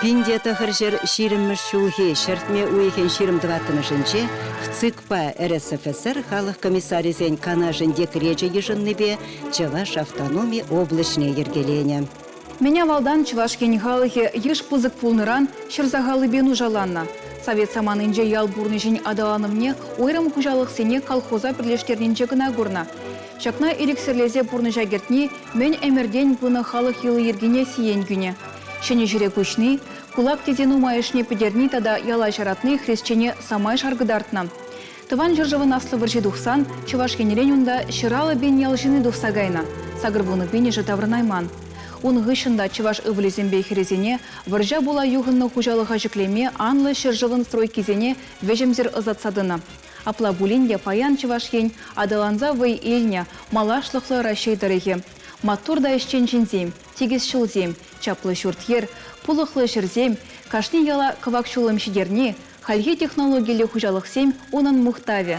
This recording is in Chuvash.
1920-мӗш ҫулхи ҫӗртме уйӑхӗн 24-мӗшӗнче ВЦИКпа РСФСР халӑх комиссарӗсен канашӗн декречӗ йышӑннипе Чӑваш автономи облаҫне йӗркеленӗ. Мӗн авалтан Чӑваш Ен халӑхӗ йыш пысӑк пулнӑран ҫӗр сахаллипе нушаланнӑ. Совет саманинче ял пурнӑҫӗн аталанӑвне уйрӑм хуҫалӑхсене колхоза пӗрлештернинче кӑна курнӑ. Ҫакна ирӗксӗрлесе пурнӑҫа кӗртни мӗн ӗмӗртен пынӑ халӑх йӑли-йӗркине сиен кӳнӗ. Ҫӗнӗ ҫӗре куҫни, кулак тесе нумайӑшне пӗтерни тата яла ҫаратни хресчене самай шар кӑтартнӑ. Тӑван ҫӗршывӑн Аслӑ вӑрҫи тухсан Чӑваш Енрен унта 150 пин ял ҫынни тухса кайнӑ, 80 пинӗшӗ таврӑнайман. Ун хыҫҫӑн та чӑваш ывӑлӗсемпе хӗрӗсене вӑрҫа пула юхӑннӑ хуҫалӑха ҫӗклеме анлӑ ҫӗршывӑн стройкисене вӗҫӗмсӗр ӑсатса тӑнӑ. Апла пулин те паян Чӑваш Ен аталанса вӑй илнӗ малашлӑхлӑ Раҫҫей тӑрӑхӗ. Маттур та ӗҫчен ҫынсем, тикӗс ҫулсем, чаплӑ ҫурт-йӗр, пулӑхлӑ ҫӗрсем, кашни яла кӑвак ҫулӑм ҫитерни, хальхи технологиллӗ хуҫалӑхсем унӑн мухтавӗ.